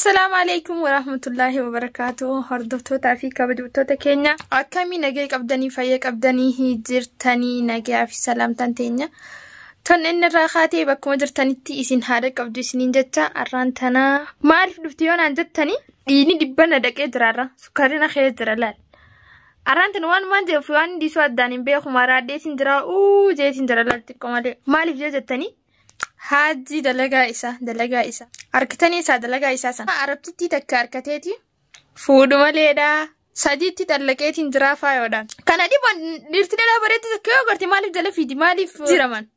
Assalaamu alaikum warahmatullaahi wabarakaatu. Hordoftootaa fi kabajamtoota keenya akkamii nagaya qabdanii fayya qabdanii jirtanii nagayaa fi salaamtaan teenya. Ton inni irraa kaatee bakkuma jirtanitti isin haadha qabdu isiniin jecha arraan tanaa maaliif dhufti yoo naan jettanii dhiini dhibbana dhaqee jiraarra sukkaarri na kee jira laal. Arraan tana waan maan jedhuuf waan dhiisuu addaan hin beeku maraadheetiin jira uu jeetiin jira laal xiqqoo malee maaliif yoo jettanii Haajjii dalagaa isaa dalagaa isaa harkitanii isaa dalagaa isaa sana arabtittii takka harkateeti fuudhu maleedha sadiitti xallaqeetiin jiraa faayoodhaan kana dhiban dhiirti dhalaa bareetti takka yoo garte maaliif jala fiidi maaliif jiraman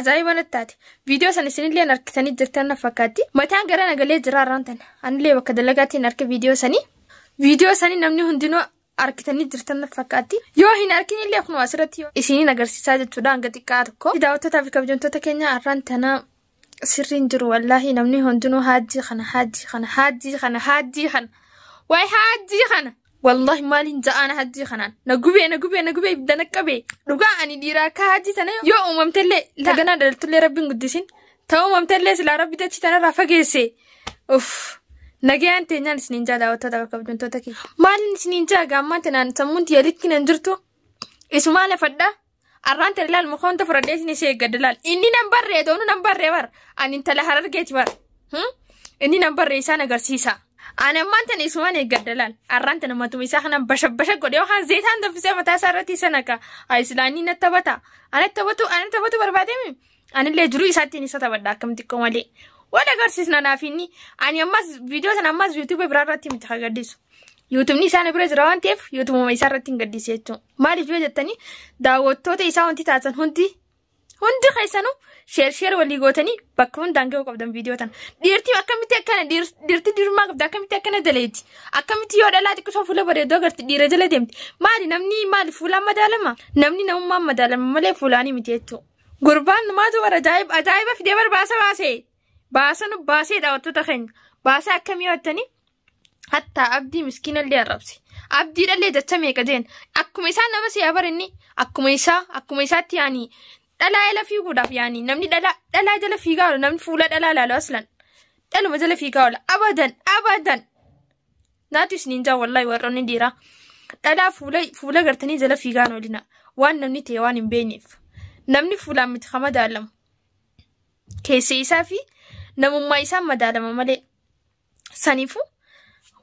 ajaa'iba natti taate viidiyoo sana isinillee harkitanii jirtan na fakkaatti mataan gara nagalee jira arraan tana anillee bakka dalagaatiin harka viidiyoo sanii viidiyoo sanii namni hundinuu arkitanii jirtan na fakkaatti. Yoo hin arkin illee kunoo asirratti isiniin agarsiisaa jechuudha hanga xiqqaa tokko. Daawwattootaa fi kabajamtoota keenya har'aan tana sirriin jiru wallaahi namni hundinuu haajjii kana haajjii kana haajjii kana haajjii kana waay haajjii kana wallahi maaliin ja'aana haajjii kanaan na gubee na gubee na gubee ibidda na qabee dhugaa ani dhiiraa akka haajjii tana yoo uumamtellee taganaa dhalatullee rabbiin guddisin ta uumamtellee silaa rabbi dachii tanarraa fageesse uff Nagayaan teenyaan isiniin jaa daawwattoota bakka kabajamtoota kiyya. Maalin isiniin jaa gaammaan tanaan sammuun tiyya likki nan jirtu. Isumaa lafadha. Arraan tana ilaal muka wanta fudhadhee isin ishee eeggadha laal. Inni nan barree doonu nan barree bar. Ani intala harargeeti bar. Inni nan barree isaan agarsiisa. Ani ammaan tana isumaan eeggadha laal. Arraan tana matuma isaa kanan bashabbasha godhe yookaan zeetaan danfisee mataa isaa irratti isa naqa. Ayi silaa inni natti taphata. Ana taphatu ana taphatu barbaademi. Anillee jiruu isaattiin isa taphadha akkam xiqqoo malee. Wal agarsiisna naaf inni. Ani ammas viidiyoo sana ammas yuutuubii biraa irratti miti kan gaddisu. Yuutuubni isaan bira jira waan ta'eef yuutuubuma isaa irratti hin gaddise jechuudha. Maaliif yoo jettanii daawwattoota isaa wanti taatan hundi hundi keessanuu sheer sheer walii gootanii bakka hundaan ga'uu qabdan viidiyoo tana. Dhiirtii akkamitti akkana dhiirtii dhiirummaa qabda akkamitti akkana daleeti. Akkamitti yoo dhalaa xiqqisoo fuula bareeddoo agarti dhiira jala deemti. Maali namni maali fuulaan madaalama? Namni namummaan madaalama malee fuulaanii miti jechuudha. Gurbaan numaatu bara ajaa'iba ajaa'iba fidee bar baasa baasee. Baasa nu baasee daawwattoota keenya. Baasa akkamii hottanii? Hattaa abdii miskiinallee arrabse. Abdiidhallee jecha meeqa jeen. Akkuma isaa nama si'a bar inni. Akkuma isaa akkuma isaatti yaani dhalaa jala fiiguudhaaf yaani namni dhalaa dhalaa jala fiigaa oolu namni fuula dhalaa laalu aslan. Dhaluma jala fiigaa oola. Abadan abadan. Naatu isiniin jaa wallahi warroonni dhiiraa. Dhalaa fuula fuula gartanii jala fiigaa hin oolina. Waan namni ta'e waan hin beekneef. Namni fuulaan miti kan madaalamu. Keessa isaa fi namummaa isaan madaalama malee. Saniifuu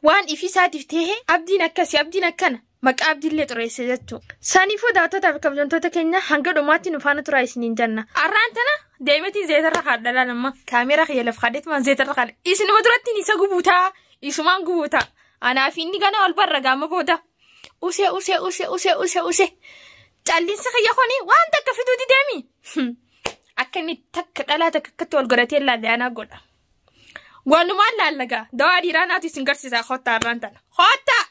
waan ifi isaatiif ta'e abdiin akkasi abdiin akkana maqaa abdiillee xureesse jechuudha. Saniifuu daawwattootaa fi kabajamtoota keenya hanga dhumaatti nu faana turaa isiniin jenna. Arraan tana deemetiin zeetarra kaadha laal amma kaameeraa kiyya lafa kaadheetumaan zeetarra kaadha. Isinuma duratti isa gubuutaa isumaan gubuutaa. Anaa fi inni gana ol barra gaama booda. Usee usee usee usee usee usee. Calliinsi kiyya kuni waan takka fiduu dideemi. Akka inni takka dhalaa takka akkatti ol godhatee laalle anaa godha. Walumaan laallagaa dawaa dhiiraa naatu isin garsiisaa kottaa irraan tana. Kottaa!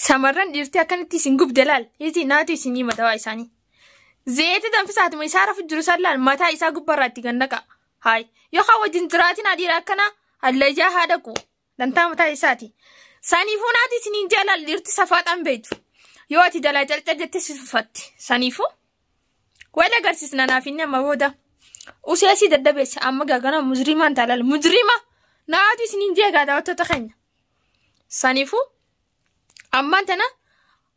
Shamarran dhiirtii akkanatti isin gubde laal. Hiiti naatu isin hima dawaa isaanii. Zeeti danfisaatuma isaa rafu jiru san laal mataa isaa gubbarraa itti gannaqa. Haay yookaan wajjin jiraatin dhiira akkanaa hallayyaa haa dhaqu. Dantaa mataa isaati. Saniifuu naati isiniin jaalal dhiirti safaaxaan beektu. Yoo ati jalaa calcal jette si tuffatti. Saniifuu wal agarsiisna naaf inni amma booda. Usee si daddabeesse amma gaagana mujrimaan taalal mujrima naatu isiniin jeegaa daawwattoota keenya. Saniifuu ammaan tana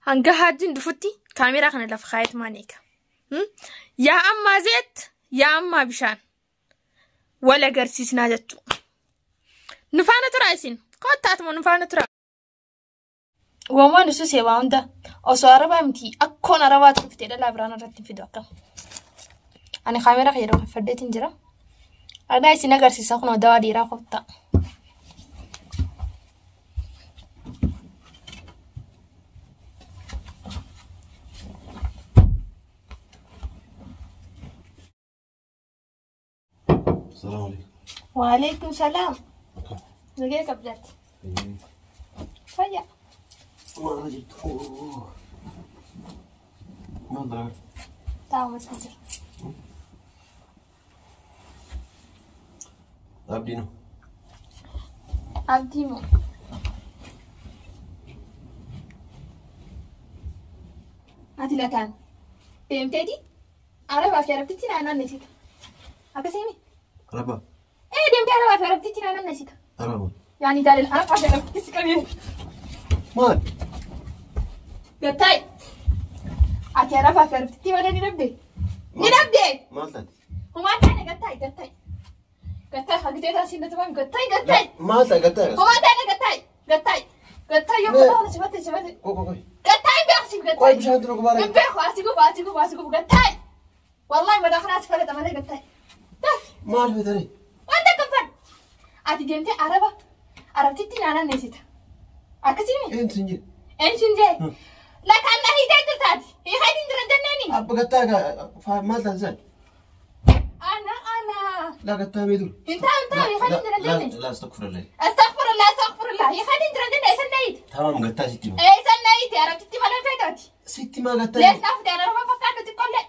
hanga haajjiin dhufutti kaameeraa kana lafa kaayetumaan eega. Yaa ammaa zeet yaa ammaa bishaan. Wal agarsiisnaa jechuudha. Nu faana turaa isin. Kottaatuma nu faana turaa. Uumamaan ususee waa hunda osoo arabaa miti akkoon arabaa dhuftee dhalaa biraan irratti hin fidu akkam. Ani kaameeraa kiyya dhuunfadheetiin jira. Anaa isin agarsiisa kunoo dawaa dhiiraa kottaa. Salaamu alaikum. Waalaikum salaam. Nagaya qabdaati. Fayya. Maal jirtu? Maal dalagaa? Taa'uma isin jira. Abdii no. Abdii moo? Ati lataan deemteeti Arabaa fi Arabtichi naa naannessita. Akkasii mi? Araba. Ee deemtee Arabaa fi Arabtichi naa naannessita. Araba. Yaani jaalala arafaa fi arabtitti si qabee. Maal? Gattaa'e. Ati arafaa fi arabtitti malee ni dhabde. Ni dhabde. Maal taate? Homaa taane gattaa'e gattaa'e. Gattaa'e hagitee taasii natti baami gattaa'e gattaa'e. Maal taate gattaa'e? Homaa taane gattaa'e gattaa'e. Gattaa'e yoo Mee- kutaa kana sifate sifate. Qoy qoy qoy. Gattaa'e beeku si Qoy gattaa'e. bishaan dura gubaara. Hin beeku asii gubu asii gubu asii gubu gattaa'e. Wallahi madaa kana asi fadhata malee gattaa'e. Dafi. Maal feetare? Wanta akka fadhu. Ati deemtee araba arabtitti naananneessita. Akkasii mi? Eenyu sin jedhe? Eenyuun jee? Lakaan na hiitee jirtaati. Hiikatiin jira jenneeni. Abba gattaa'e maal taate isaan? Ana ana. Laa gattaa'e mee dura. Hin taa'u hin taa'u hiikatiin jira jenne. Laa astagfirullah. Astaghfirullah astaghfirullah. Hiikatiin jira jenne eessan na hiite? Tamam gattaa'e sitti hima. Eessan na hiite arabtitti malee feetaati. Sitti himaa gattaa'e. Lees naaf ta'e araba fakkaatu xiqqollee.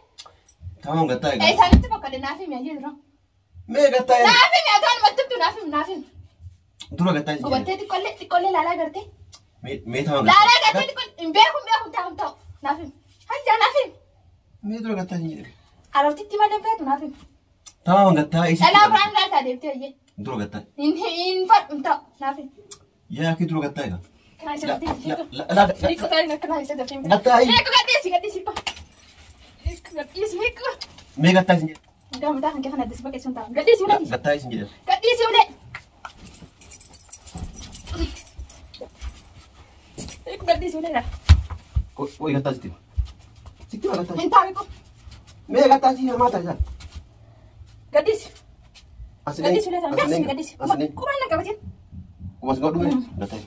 Tamam gattaa'e. Eessanitti boqqolle naaf himi ayyee dura. Mee gattaa'e. Naaf himi ataan mattubtu naaf himi naaf himi. Dura gattaa'e sin jedhe. Gubattee xiqqollee xiqqollee laalaa gartee. Mee mee tamam Laalaa gattaa'e. gartee xiqqollee hin beeku hin beeku hin taa'u hin taa'u naaf himi. Hayyaa naaf himi. Mee dura gattaa'e sin jedhe. Arabtitti malee feetu naaf himi. Tamam gattaa'e sitti Dhalaa hima. biraan laaltaa deemtee ayyee. Dura gattaa'e. Hin hin fadhu hin taa'u naaf himi. Yaa kee dura gattaa'e gaa. Kana isa La gadhiisi. la la Hiikoo taa'in akkana isa dafee. Gattaa'e. Hiikoo gadhiisi gadhiisi. Hiikoo gadhiisi hiikoo. Mee gattaa'e sin jedhe. Gaafa mataa kan kee kana addis baqeessuun taa'u. Gadhiisi ulee. Gattaa'e sin jedhe. Gadhiisi ulee. Hiikoo gadhiisi ulee. Qoy qoy gattaa'e sitti hima. Sitti hima gattaa'e. Hin taa'u hiikoo. Mee gattaa'e sin maal taate isaan? Gadhiisi. Asineen. Gadhiisi ulee taa'u. Gadhiisi gadhiisi. Asineen. Qubaan na qabatin. Kumas godhu mee? Gattaa'e.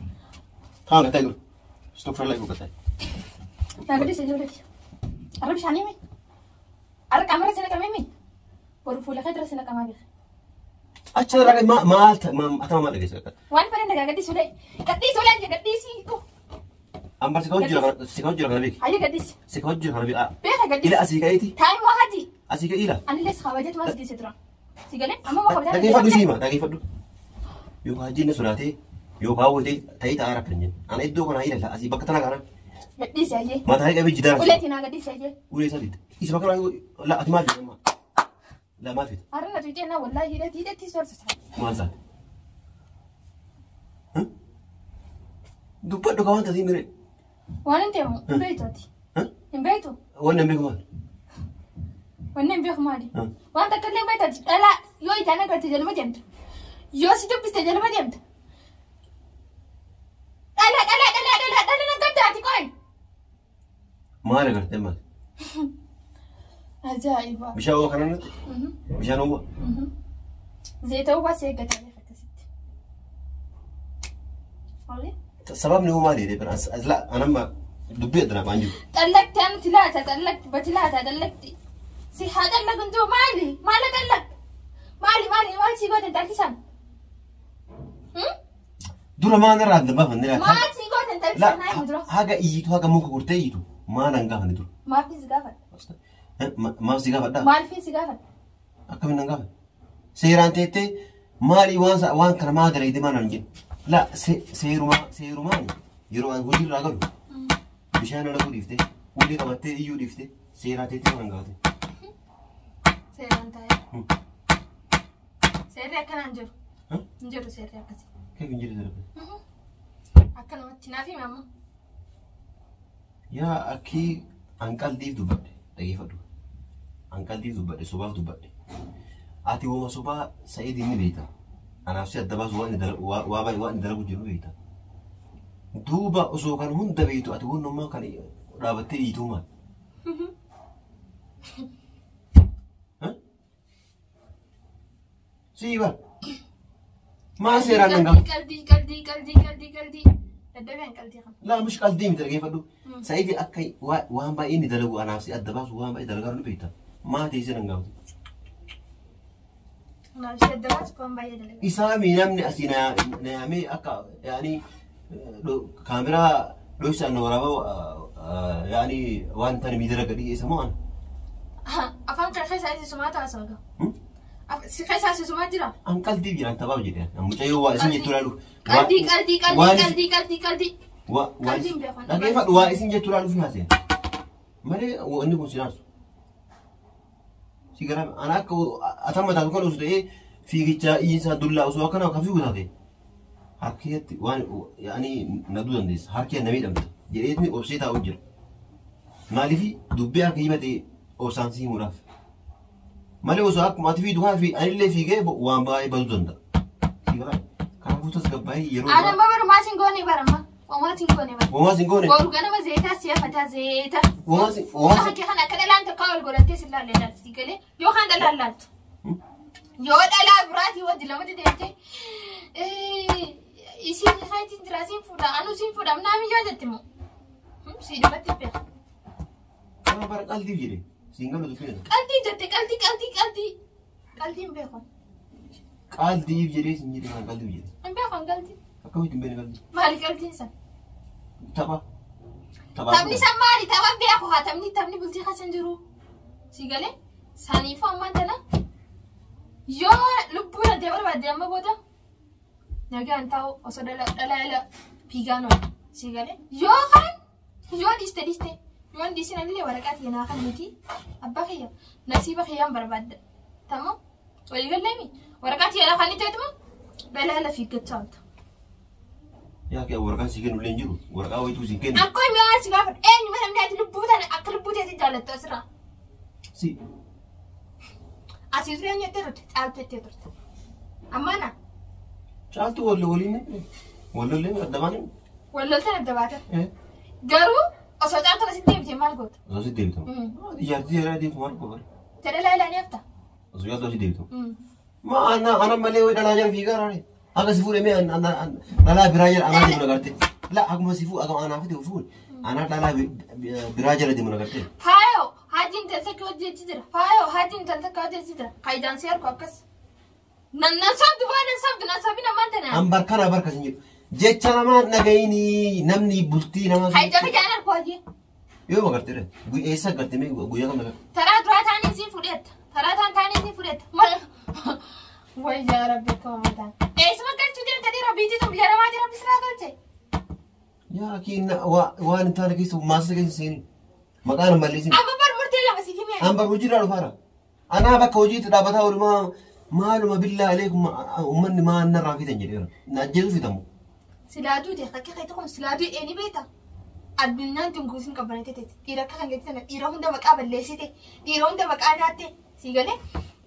Tamam gattaa'e dura. Astagfirullah gattaa'e. Naa gadhiisi ijoollee. Arra bishaanii mi? Arra qaamarra sina qabee mi? Boru fuula kee dura sina qamaa beeka. Achi irraa maal atama maal dhageessa gattaa'e? Waan fedhan dhagaa gadhiisi ulee. Gadhiisi ulee jee gadhiisi hiikoo. Ambar si ka hojjira kana beeki. Ayyee gadhiisi. Si ka hojjira kana beeki. Beeka gadhiisi. Ila asii ka'eeti. Taa'im waa haji. Asii ka'e ila. Anillee kabajeetu maas geesse tura. Si galee amma waa kabajaa. Dhageeffadhu siima dhageeffadhu. Yookaan hajjiin sodaatee yookaan hawwatee ta'ee ta'aa rakkan jenna. Ana iddoo kana ila asii bakka tana kana. Gadhiisi ayyee. Mataa qabee jidaara. Uleetiin haa gadhiisi ayyee. Ulee isaa didda. Isa bakka kana la ati maal fite amma? La maal fite? Har'a na tuutee naa wallaahi hidhatti hidhatti soorsa. Maal taate? Dubbadhu ka wanta siin miree. Waan hin ta'e hin beektu ati. Hin beektu. Wanni hin beeku maal? Wanni hin beeku maali? Waan takka illee hin beektu ati. Dhalaa yoo ijaan agarte jaluma deemta. Yoo si dubbiste jaluma deemta. Dhalaa dhalaa dhalaa dhalaa dhalaa nan gadda ati qoy. Maal agartee maal? Ajaa'iba. Bishaan ho'aa kana natti? Bishaan ho'aa? Zayita ho'aa si eeggataa akkasitti. Maali? Sababni hoo maali jedhee as la anamma dubbii adda naqaan jiru. Xallaqti anti laata xallaqti bati laata xallaqti. Si haa xallaqun jiru maali? Maala xallaq? Maali maali maal si goote intalti san? Dura maal irraa adda baafanne laata? Maal si goote intalti san naa himu dura? Haga iyyitu haga muka gurtee iyyitu maal an gaafanne dura? Maaf si gaafadha? Maaf si gaafadhaa? Maal si gaafadha? Akkamiin nan gaafadha? Seeraan teettee maali waan waan kana maa dalagde maal nan jedhu? La seerumaa seerumaan yeroo an hojiirraa galu bishaan dhaquu dhiiftee ulee qabattee iyyuu dhiiftee seeraan teettee maal nan gaafate? Seeraan taa'ee. Seerri akkanaan jiru. Hin jiru seerri akkasii. Keef hin jiru seerri? Akkanumatti naaf himi amma. Yaa akkii an qaldiif dubbadhe dhageeffadhu. An qaldiif dubbadhe sobaaf dubbadhe. Ati wooma sobaa Sa'iid inni beekta. Anaaf si adda baasu waan waa baay'ee waan inni dalagu jiru beekta. Duuba osoo kan hunda beektu ati wannummaa kan dhaabattee iyyituu maal? Sii bar. Maa seeraan nan gaafatu? Qaldii qaldii qaldii qaldii qaldii. Daddabeen qaldii kana. Laa mush qaldii miti dhageeffadhu. Sa'iid akka waan baay'ee inni dalagu anaaf si adda baasu waan baay'ee dalagaa nu beekta. Maa teessee nan gaafatu? Anaaf si adda baasu waan baay'ee dalagaa. Isaa mi namni asii na yaamee akka yaani kaameraa dhoksaan na waraabaa yaani waan tani miidhara gadi dhiyeessa moo ana? Afaan kana keessa isiisumaa taasisa. Si keessa isiisumaa jira? An qaldiif jedhan taphaaf jedhan. Mucayyoo waa isin jettu ilaaluuf. Qaldii qaldii qaldii qaldii qaldii qaldii. Qaldiin beekan. Dhageeffadhu waa isin jettu ilaaluuf haaseen. Malee wanni kun si naarsu. Si gara ana akka atamma taatu kan osoo ta'ee fiigichaa iyyiinsaa dullaa osoo akkana ka fiigu taate. Harkeetti waan yaani na duu dandeessa. Harkee na miidhamta. Jedheetni obsee taa'u jira. Maaliif dubbii harka himate obsaan si himuudhaaf. Malee osoo akkuma ati fiidu kana fi anillee fiigee waan baay'ee baduu danda'a. Kanaafuu tasgabbaa'ee yeroo Ana amma barumaa siin goone barama. Homaa siin goone bara. Homaa siin goone. Boru ganama zeetaa si'a fataa zeeta. Homaa siin homaa Fuula kee kana akka dhalaan takka ol godhattee si laallee laalti si galee yoo kan dhalaan laaltu. Yoo dhalaa biraatii wajji lamatti deemtee isiin isaatiin jira siin fuudha anuu siin fuudha amnaa miyyoo jetti moo. Si dhumatti beeka. Nama bara qaldiif jedhe siin galu dubbiin. Qalbii jette qalbii qalbii qalbii. Qalbii hin beeku. Qaldiif jedhee siin jedhe kan qaldiif jedhe. Hin beeku qalbii. Akkamitti hin beekne qalbii? Maali qalbiin san? Tapha. Taphni san maali? Tapha beeku haa taphni taphni bultii keessa hin jiru. Si galee saniifuu ammaan tana yoo lubbuu dantee barbaadde amma booda nagaan taa'u osoo dhala dhala fiigaan oolu. Si galee yoo kan yoo dhiiste dhiiste yoo hin dhiisin anillee waraqaa tiyya naa kan miti abbaa kiyya nasiiba kiyyaan barbaadda. Tamam walii galleemi waraqaa tiyya naa kan ta'etuma dhala dhala fiiggachaa oolta. Yaa kee waraqaan si kennu illee hin jiru. Waraqaa wayituu si kennu. Akkoo himi waan si gaafadhu eenyu mana namni ati lubbuu tana akka lubbuu teetti jaallattu asirraa. Si. Asii ture eenyu jettee turte caaltu jettee turte. Ammaa na Caaltu wal waliin wal lollee adda baane. wal loltan adda baatan. Garuu osoo caaltuun asitti deebite maal goota? Osoo si deebitamu. Ijaartii yeroo deemtu maal goota? Jedhe laa hafta. Osoo caaltu asii deebitamu. Ma ana ana malee wayi dhalaa jala fiigaa raare. Akka si fuudhee mee dhalaa biraa jala anaa deemu nagarte. La akkuma si fuudhu akkuma anaa fide fuudhe. Anaa dhalaa biraa jala deemu nagarte. Faayoo haajiin intal takka hojjechi jira. Faayoo haajiin intal takka hojjechi jira. Faayidaan si harku akkas. Nan nan sabdu waa nan sabdu nan sabin ammaan tana. An barkana barka sin jedhu. Jecha namaa dhagayini namni bultii nama. Faayidaan kijaan harku hojii. Yoo magarte dha. Eessa garte mee guyyaa kam nagarte? Taraa duraa taanii siin fudhetta. Taraa taan taanii siin fudhetta. Way yaa rabbi akka mataan. Eessuma galchuu deemta dhiira biitii tun biyya namaa jira bisiraa galche. Yaa kiin waan hin taane keessa maasisa keessa seeni. Maqaan hin balleessin. Amma bar murtee lama siif himee. An bar hojiirraa dhufaara. Anaa bakka hojiitti dhaabbataa oolumaa maaluma billaa aleekum uummanni maa narraa fitan jedheera. Na ajjeesu fitamu. Silaa duute akka keetti kun silaa du'e ni beekta. Addunyaan tun guutuun qabbanate teeti. Dhiira akka kan gatii sana dhiira hunda maqaa balleessite. Dhiira hunda maqaa nyaatte. Sii galee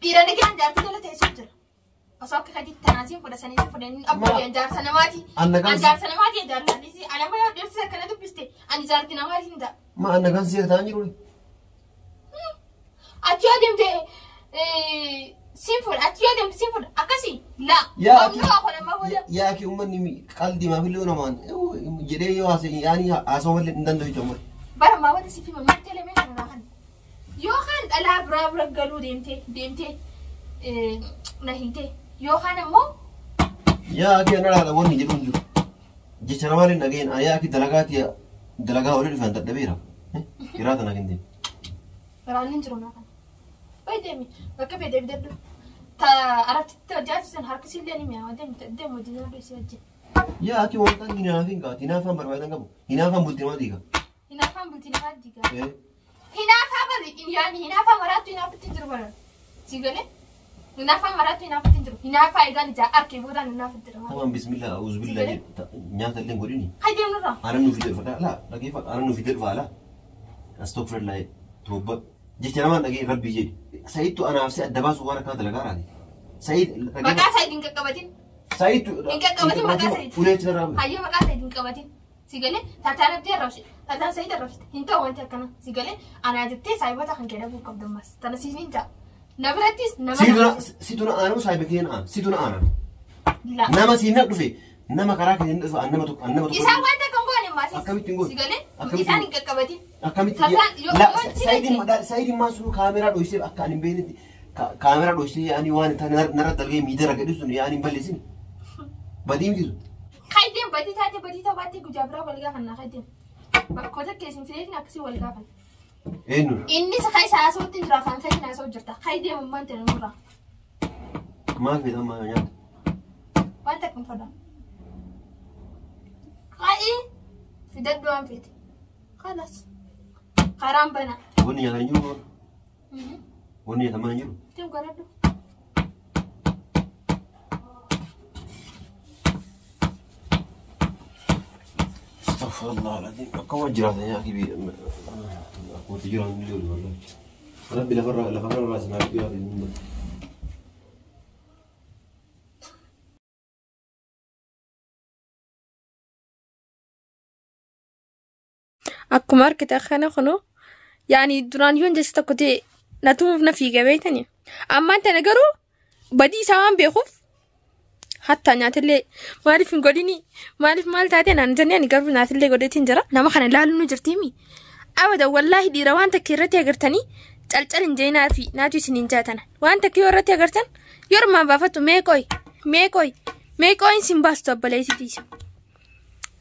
dhiira nagaan jaartii jala teessoo jira. Osoo akka keetti tanaasiin fudha saniitiin fudhanii abbootiin jaarsa namaati. An nagaan An jaarsa namaati jaarsa Ani amma yoo dhirsi akkana dubbiste ani jaarti namaati hin ta'a. Ma an nagaan seera ta'an jiru. Achi yoo deemte siin fuudha achi yoo deemte siin fuudha akkasii laa. Yaa Mamnuu kun amma booda. Yaa kee uummanni qalbii maafillee namaan jedhee yoo haasa'e yaani haasa'u malee hin danda'u jechuudha. Bara maa wanta siif hima murtee lameen kanarraa kan. Yookaan dhalaa biraa bira galuu deemtee deemtee na hiitee yookaan ammoo Yaa kee ana laala wanni jedhu hin jiru. Jecha namaa hin dhageen yaa kee dalagaati dalagaa olii dhufan dadhabeera. Hiraata na kennite. Biraan hin jiru naa kana. Bay deemi bakka fedhe bitadhu. Ta arabtitti hojjaachisan harki sillee ni mi'aawa deemi deemi hojii nyaadhu isii wajjin. Yaa kee wanta hinaafin hin qabaatu hinaafaan barbaadan qabu hinaafaan bultii nama diiga. Hinaafaan bultii namaa diiga. Hinaafaa bari yaani hinaafaa maraattu hinaafutti hin jiru bara. Si galee hinaafaa maraattu hinaafutti hin jiru. Hinaafaa egaan ijaa arkee boodaan hinaafutti jira. Tamam bismillah auzubillah nyaata illee hin godhini. Hay deemnu irraa. Anan nu fide dhufa laa dhageeffadhu anan nu fide dhufa laa. Astagfirullah toobba jecha namaan dhagee rabbii jedhi. Sa'iidtu anaaf si adda baasuu waan akkana dalagaa raati. Sa'iid Maqaa Sa'iid hin qaqqabatin. Sa'iidtu Hin qaqqabatin maqaa Sa'iid. Ulee achi irraa bu'e. Hayyoo maqaa Sa'iid hin qabatin. Si galee taataan abdii arrabsite. Taataan Sa'iid arrabsite. Hin ta'u wanti akkana. Si galee anaa jettee saayiboota kan kee dhabuu qabdu ammas. Tana siin hin ta'a. Na birattis nama. Situ na aanamu saayiba kee na aana. Situ na aana. La. Nama siin na dhufe nama karaa kee hin dhufe an nama tokko an nama tokko. Isaan wanta kan goone maas. Akkamitti hin goone? Si galee Akkamitti isaan hin qaqqabatin. Akkamitti Taataan yoo La yoo Sa'iidin Sa'iidin maa sunu kaameraa dhoysee akka ani hin beeknetti kaameraa dhoysee yaani waan hin taane narra dalgee miidara gadhi sun yaani hin balleessin. Badii miti sun. Kaydeen badii taate badii ta'uu baattee guyyaa biraa wal gaafannaa kaydeen. Bakkoota keessin fideetiin akkasii wal gaafanna. Eenyu? Innis kan isa haasawutti hin jiru afaan keetiin haasawuu jirta. Kaydeen ammaan ta'e nurraa. Maal fedha ammaa nyaata? Waan takka hin fedha. Ka'ii fidadhu waan feete. Kalas. Karaan bana. Wanni nyaatan hin jiru. Wanni nyaatan mana hin jiru. Deem garadhu. Astaghfirullah alazim. Akka waan jiraatan yaa kibi. Akkuma jiraatan ni jiru wallahi. Rabbi lafarraa lafa kanarraa sinaa jiraatan hunda. Akkuma argite kana kunu yaani duraan yoon jecha tokko ta'e na tumuuf na fiiga beektani. Ammaan tana garuu badii isaa waan beekuuf hattaa nyaatallee maaliif hin godhini maaliif maal taate naan jennee ani garuu nyaatallee godheetiin jira. Nama kana ilaaluun nu jirtiimi. Abada wallaahi dhiira waan takka irratti agartanii calcal hin jeenaa fi naatu isin hin jaatana. Waan takka yoo irratti agartan yorumaan baafattu mee qoy mee qoy mee qoyin sin baastu abbaleessitiisa.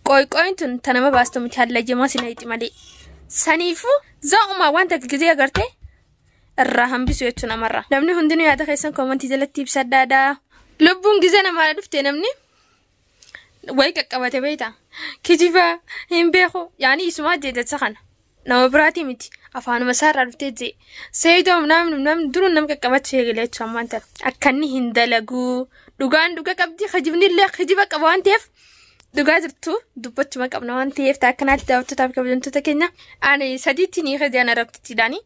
Qoy qoyin tun ta nama baastu miti hallayyamaa sin hayxi malee. Saniifuu za'umaa waan takka gizee agarte irraa hambisu jechuun namarraa. Namni hundinuu yaada keessan koomantii jalatti ibsadhaadha. Lubbuun gizee namaa dhufte namni wayi qaqqabate beekta. Kijiba hin beeku yaani isumaa jeejacha kana. Nama biraatii miti afaanuma isaarraa dhuftee jee. Seedoom namni namni duruu nama qaqqabachuu eegale jechuun ammaan tana. Akka inni hin dalaguu dhugaan dhuga qabdi kijibni illee kijiba qaba waan ta'eef dhugaa jirtu dubbachuma qabna waan ta'eef akkanaatti daawwattootaaf kabajamtoota keenya. Ani sadiitti ni hojii arabtittiidhaani.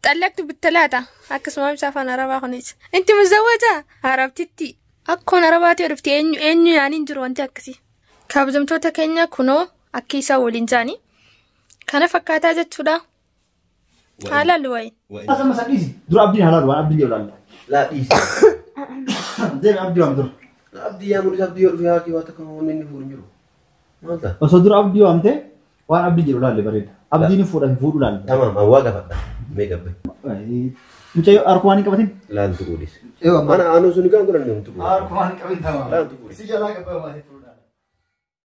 Xallaqtu bittalaata akkasuma ibsa afaan arabaa kunis. Inti muzawwaja arabtitti akkoon arabaatti dhufte eenyu eenyu yaaniin hin jiru wanti akkasii. Kabajamtoota keenya kunoo akka isaa waliin jaanii kana fakkaataa jechuudha. Haalaallu wayi. Sama sadisi. Dura abdiin halal waan abdiin jedhu laalla. Laa dhiisi. Deemi abdii waam dura. Abdii yaa mul'isa abdii yoo dhufe haa kee waa takka wanni inni fuudhu hin jiru. Maal ta'a? Osoo dura abdii waamte waan abdii jedhu laalle bareeda. Abdiin fuudha hin fuudhu laalle. Tamaam hawaa gaafadha. Mee gabbe. Mucayyoo harkumaan hin qabatin. Laan tuquudhis. Eewa amma. Ana anu sun kan godhan hin tuqu. Harkumaan hin qabatin tamam. Laan tuquudhis. Si jalaa qabaa maaliif?